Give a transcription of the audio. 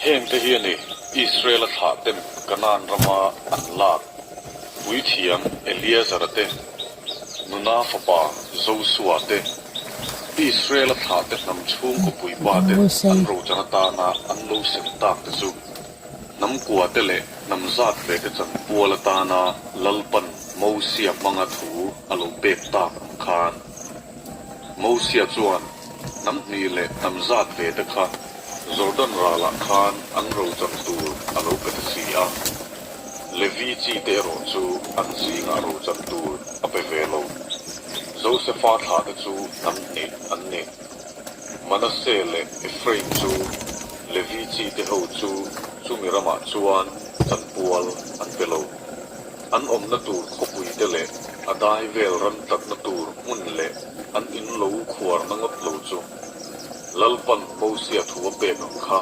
Hengte hi a ni Israela thlahten Kanaan rama an lak puithiam Eleazara te, Nuna fapa Josua te, Israela thlahte hnam chhungkaw puipa ten an rochan atana an lo sem tak te chu hnam kua te leh hnam zat ve te chanpual atana Lalpan Mosia hmanga thu a lo pek tak ang khan Mosia chuan hnam hnih leh hnam zat ve te kha Jordan ralah khan an rochan tur a lo pe ta si a. Levi chi te erawh chu an zingah rochan tur a pe ve lo. Josefa thlah te chu hnam hnih an ni. Manasseh leh Ephraim chu Levi chi te ho chu chumi ramah chuan chanpual an pe lo. An awmna tur khawpui te leh a dai vel ram tlatna tur hmun leh an in lo khuarna ngawt lo chu Lalpan Mosia thu a pek ang kha.